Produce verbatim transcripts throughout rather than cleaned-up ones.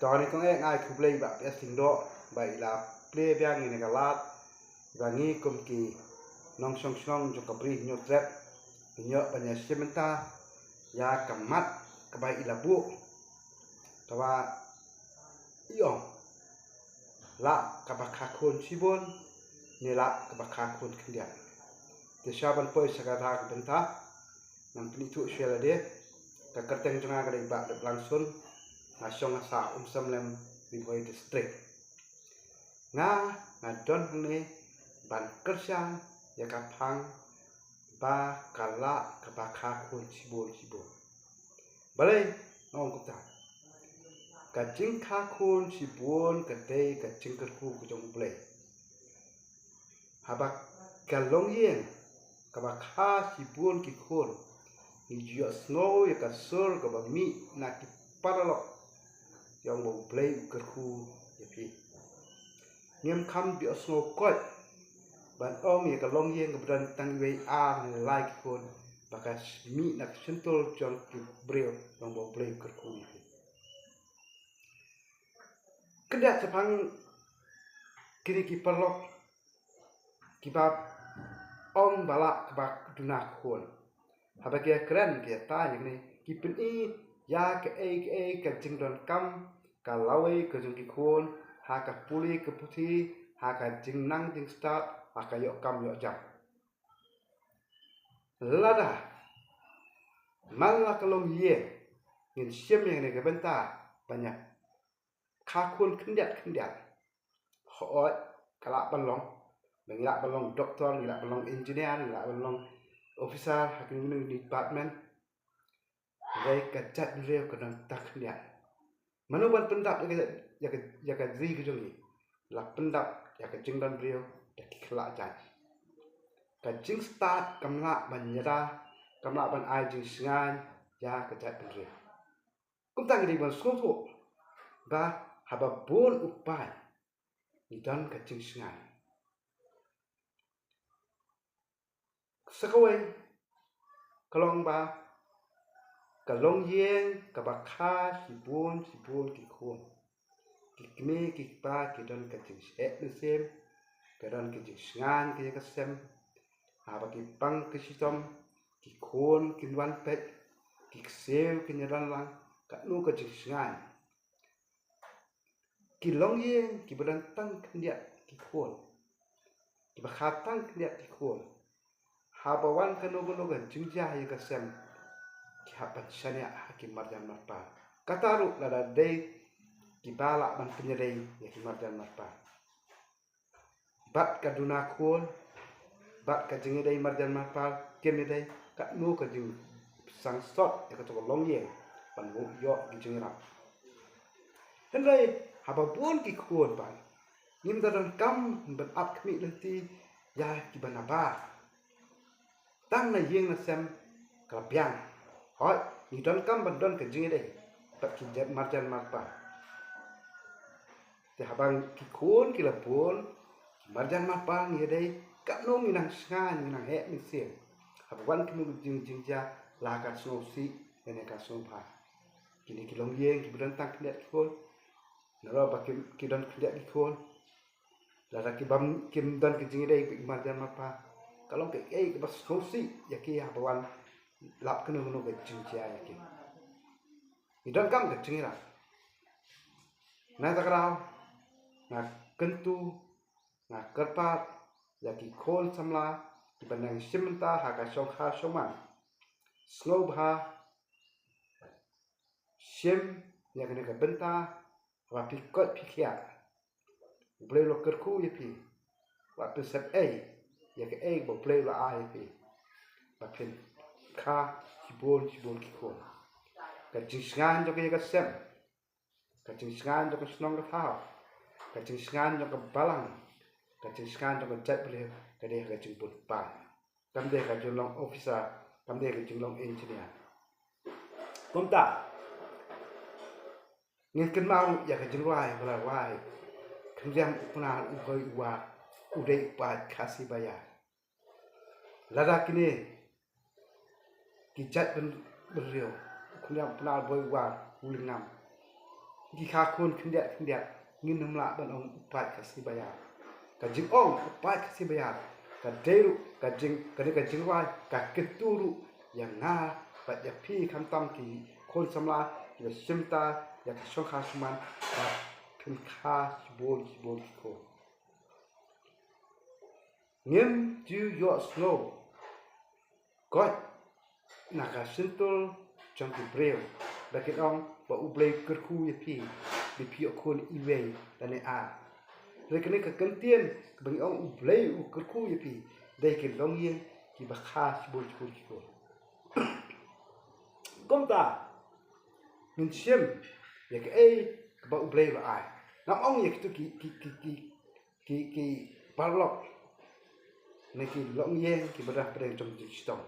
To, ni kong eh ngai khublei ba pes ting do ba i la plie biang ïa kane ka lad ba ngi kum ki nongshong shnong jong ka Bri Hynñiewtrep, ngi ïoh ban ïa shim bynta ïa ka mat kaba i la buh, kaba i ong, lah kaba kha khun shibun, ne lah kaba kha khun khyndiat. Te sha ban poi sha kata ka bynta, ngan pyni tu shuwa lade. Ka kyrteng jong nga ka dei Bah Dep Langsun, nga shong ha Sah Umsem Lem, Ri Bhoi District. Nga, nga don hangne ban kyrshan ïa ka phang ba ka lah kaba kha khun shibun shibun. Balei nga ong kumta? Ka jingkha khun shibun ka dei ka jingkyrkhu ka jong U Blei. Haba ka longïing kaba kha shibun ki khun, ngi ju ïohsngew ïa ka sur kaba mih na ki paralok, ïa ong ba U Blei u kyrkhu ïa phi. Ngim kham ju ïohsngew koit ban ong ïa ka longïing kaba don tang iwei, ar ne lai ki khun ba ka mih na ka shyntur jong ki briew, ïa ong ba U Blei u kyrkhu ïa phi. Khyndiat shaphang kine ki paralok kiba ong ba lah kaba duna khun. Haba ki ïakren ki ïatai ïa kine, ki pyni ïa kaei kaei ka jingdonkam, ka lawei ka jong ki khun ha ka pule ka puthi, ha ka jingnang jingstad, ha ka ïoh kam ïoh jam. Lada man la ka longïing ngin shim ïa kane ka bynta ban ïa kha khun khyndiat khyndiat, hooid, ka lah ban long ba ngi lah ban long doktor, ngi lah ban long engineer, ngi lah ban long officer ha kine kine department. Hynrei ka jaitbynriew ka don tang khyndiat. Mano ban pyndap ïa ka, ïa ka, ïa ka ri ka jong ngi? La pyndap ïa ka jingdon briew da ki khlad jait. Ka jingstad kam lah ban ïada, kam lah ban ai jingsngaiñ ïa ka jaitbynriew. Kumta ngi dei ban sngewthuh ba haba bun u paid ngi don ka jingsngaiñ. Sa kawei ka long ba ka longïing kaba kha shibun shibun ki khun, ki kmie ki kpa ki don ka jingshah mynsiem, ka don ka jingsngaiñ ka ïa ka sem. Haba ki pang ka shitom, ki khun kin wan peit, ki ksiew kin ïalang lang, katno ka jingsngaiñ. Ki longïing kiba don tang khyndiat ki khun, kiba kha tang khyndiat ki khun, haba wan kano kano ka jingjia ïa ka sem, ki hap ban shaniah ha ki marjan marpa. Kata ruh lada dei kiba lah ban pynïadei ïa ki marjan marpa. Bad ka duna khun, bad ka jingïadei marjan marpa, kim ïadei, katno ka jingsangsot ïa kato ka longïing ban ïoh ki jingïarap. Hynrei haba bun ki khun pat, ngim da donkam ban ap khmih lynti ïa kiba nabar. Tang na ïing na sem ka la biang. Hooid, ngi donkam ban don ka jingïadei bad ki jait marjan marpa. Te haba ki khun ki la bun, ki marjan marpa ngi ïadei, katno ngi nang shngaiñ, ngi nang heh mynsiem. Haba wan kano ka jing, jingjia, la ka sngewsih lane ka sngewbha. Kine ki longïing kiba don tang khyndiat ki khun, nalor ba ki, ki don khyndiat ki khun, lada ki bym, kim don ka jingïadei bad ki marjan marpa, ka long kaei kaba sngewsih ïa ki haba wan lap kano kano ka jingjia ïa ki. Ngi donkam ka jingïarap. Na kata ka daw nga kyntu, nga kyrpad ïa ki khun samla kiba nang shim bynta ha ka shongkha shongman, sngewbha shim ïa kane ka bynta, ba phi koit phi khiah. U Blei u la kyrkhu ïa phi, wat pynsep ei ïa kaei ba U Blei u la ai ïa phi, ba phin kha shibun shibun ki khun. Ka jingshngaiñ jong ka ïa ka sem, ka jingshngaiñ jong ka shnong ka thaw, ka jingshngaiñ jong ka balang, ka jingshngaiñ jong ka jaitbynriew ka dei ha ka jingbun paid. Kam dei ka jinglong officer, kam dei ka jinglong engineer. Kumta ngin kynmaw ïa ka jingrwai ba la rwai: Khynriam u Pnar u Bhoi u War, u dei u paid Khasi ba ïar. Lada kine ki jait byn, bynriew, u Khynriam u Pnar u Bhoi u War u lyngngam, Ki kha khun khyndiat khyndiat, ngin ym lah ban ong u paid Khasi ba ïar. Ka jingong u paid Khasi ba ïar ka dei ruh ka jing, ka dei ka jingrwai, ka kyntu ruh ïa nga bad ïa phi khamtam ki khun samla kiba shim bynta ïa ka shongkha shuman, ba phin kha shibun shibun ki khun. Ngim ju ïohsngew koit na ka shyntur jong ki briew ba kin ong ba U Blei u kyrkhu ïa phi, ba phi ïoh khun iwei lane ar. Hynrei kane ka kyntien kaba ngi ong U Blei u kyrkhu ïa phi, dei ki longïing kiba kha shibun shibun ki khun. Kumta ngin shim ïa kaei kaba U Blei u la ai. Ngam ong ïa kitu ki, ki, ki, ki ki, ki paralok ne ki longïing kiba don hapdeng jong ka jingshitom.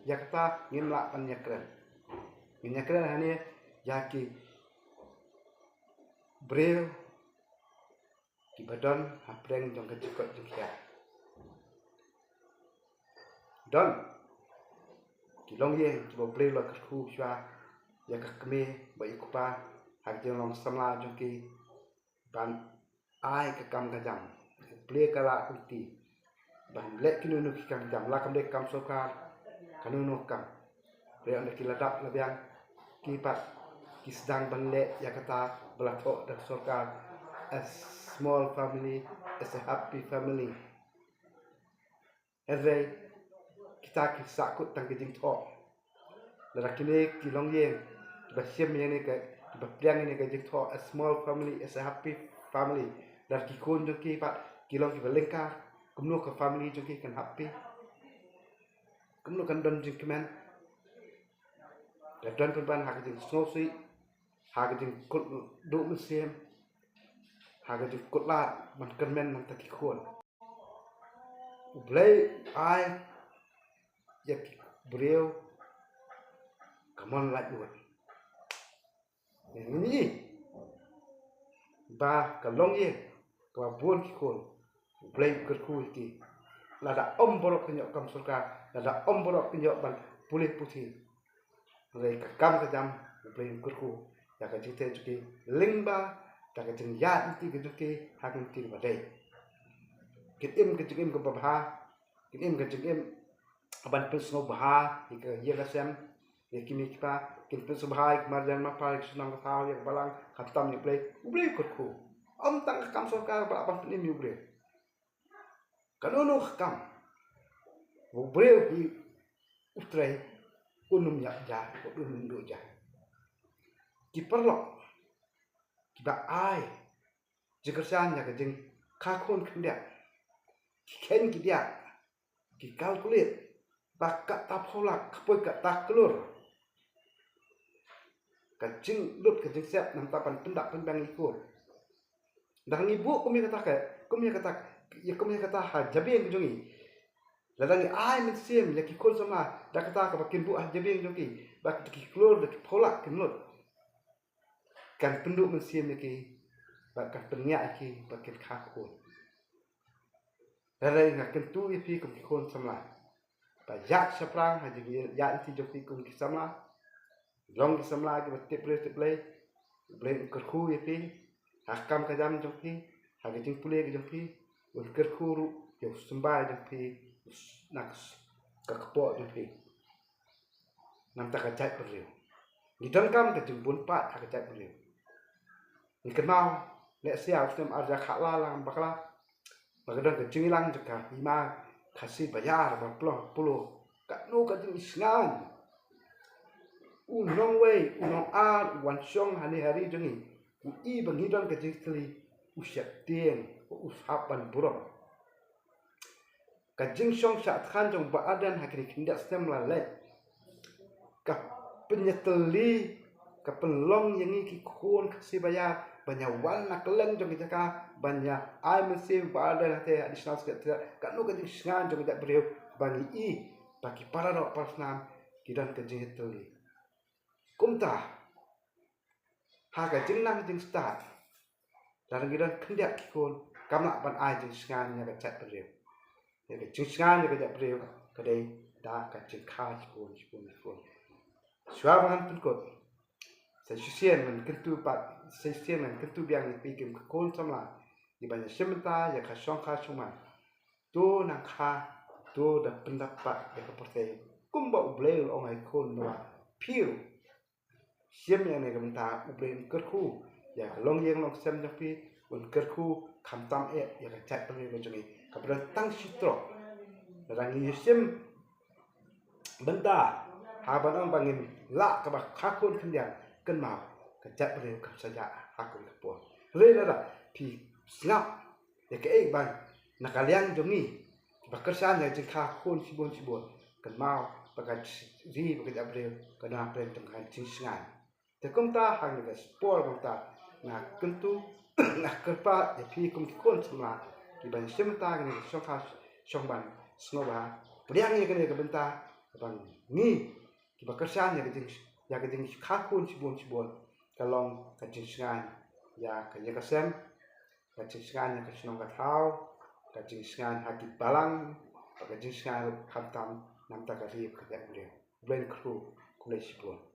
Ïa kata ngim lah ban ïakren. Ngin ïakren hangne ïa ki briew kiba don hapdeng jong ka jingkoit jingkhiah. Don ki longïing kiba U Blei u la kyrkhu shuwa ïa ka kmie bad ïa u kpa ha ka jinglong samla jong ki ban ai ka kam ka jam. Plie ka la kumti ban leh kino kino ki kam ka jam, la kam dei kam sorkar, kano kano kam. Plie ynda ki la dap la biang, ki pat ki sdang ban leh ïa kata ba la thoh da ka sorkar, "A small family is a happy family." Hynrei kita ki sahkut tang ki jingthoh. Lada kine ki longïing kiba shim ïa kane ka, kiba pdiang ïa kane ka jingthoh, "A small family is a happy family", lada ki khun jong ki pat ki long kiba lyngkar, kumno ka family jong ki kan happy? Kumno kan don jingkmen? Ka don pynban ha ka jingsngewsih, ha ka jingkut duh mynsiem, ha ka jingkut lad ban kyrmen na bynta ki khun. U Blei u ai ïa ki briew ka mon laitluid. Ngi ïohi ba ka longïing kaba bun ki khun, U Blei u kyrkhu ïa ki. Lada ym baroh kin ïoh kam sorkar, lada ym baroh kin ïoh ban pule puthi, hynrei ka kam ka jam U Blei u kyrkhu ïa ka jingtei jong ki lyngba da ka jingïaid lynti ka jong ki ha ka lynti kaba dei. Kin im ka jingim kaba bha, kin im ka jingim ban pynsngewbha ïa ka ïing ka sem, ïa ki kmie ki kpa, kin pynsngewbha ïa ka marjan mapar, ïa ka shnong ka thaw, ïa ka balang, khamtam ïa U Blei. U Blei u kyrkhu. Ym tang ka kam sorkar ba lah ban pynim ïa U Blei. Kano kano ka kam ba u briew hi u trei, un ym ïap ja, un ym duh ja. Ki paralok kiba ai jingkyrshan ïa ka jingkha khun khyndiat, ki kheiñ ki diah, ki calculate ba kata phew lak ka poi kata klur. Ka jinglut ka jingsep na bynta ban pyndap pynbiang ïa ki khun. Lada ngi buh kum ïa kata ka, kum ïa kata, ïa kum ïa kata ha jabieng jong ngi. Lada ngi ai mynsiem ïa ki khun samla da kata kaba kin buh ha jabieng jong ki, ba ki klur da ki phew lak kin lut, kan pynduh mynsiem ïa ki, ba kan pynïaid ïa ki ba kin kha khun. Hynrei nga kyntu ïa phi kum ki khun samla ba ïaid shaphrang ha jingïaid lynti jong phi kum ki samla. Long ki samla kiba tip briew tip Blei. U Blei un kyrkhu ïa phi ha ka kam ka jam jong phi, ha ka jingpule ka jong phi. Un kyrkhu ruh ïa u symbai jong phi na ka kpoh jong phi. Na bynta ka jaitbynriew, ngi donkam ka jingbun paid ha ka jaitbynriew. Ngi kynmaw lehse ha u snem arhajar khatlaiphew bakla, ba ka don ka jingïalang jong ka hima Khasi ba ïar ba pynlong polo. Katno ka jingsngewsih. U nongwei, u nongar u wan shong hangne ha ri jong ngi, u i ba ngi don ka jingtylli, u sheptieng, u hap ban burom. Ka jingshong shah thngan jong Bah Ardent ha kine ki khyndiat snem la leit, ka pynïatylli, ka pynlong ïa ngi ki khun Khasi ba ïar ban ïa wan na kylleng jong ka jaka ban ïa ai mynsiem. Bah Ardent hangtei Additional Secretariat, katno ka jingsngewsih jong ka jaitbynriew ba ngi i ba ki para doh para snam ki don ka jingïatylli. Kumta ha ka jingnang jingstad, lada ngi don khyndiat ki khun, kam lah ban ai jingsngewsih ïa ka jaitbynriew. Ïa ka jingsngewsih ïa ka jaitbynriew ka dei da ka jingkha shibun shibun shibun. Shuwa ba ngan pynkut, Sa shisien ngan kyntu pat, sa shisien ngan kyntu biang ïa phi ki khun samla, ïa ban ïa shim bynta ïa ka shongkha shongman. To nang kha, to da pyndap pat ïa ka pyrthei. Kumba U Blei u la ong ha ki khun Noah, phi ruh shim ïa kane ka bynta, U Blei un kyrkhu ïa ka longïing longsem jong phi, un kyrkhu khamtam eh ïa ka jaitbynriew ka jong ngi kaba don tang shi trok. Lada ngi shim bynta ha ban ong ba ngin lah kaba kha khun khyndiat, kynmaw ka jaitbynriew kam sa jah ha kawei ka por. Hynrei lada phi sngap ïa kaei ban na ka liang jong ngi ba kyrshan ïa ka jingkha khun shibun shibun, kynmaw ba ka ri bad ka jaitbynriew ka don hapdeng jong ka jingshngaiñ. Te kumta ha kane ka por kumta nga kyntu, nga kyrpad ïa phi kum ki khun samla ki ban shim bynta kane ka shongkha shongman, sngewbha pdiang ïa kane ka bynta, ka ban ngi kiba kyrshan ïa ka jing, ïa ka jingkha khun shibun shibun ka long ka jingshngaiñ ïa ka ïing ka sem, ka jingshngaiñ ïa ka shnong ka thaw, ka jingshngaiñ ha ki balang, ka jingshngaiñ ruh khamtam na ka bynta ka ri ka jaitbynriew. Blei kyrkhu, khublei shibun.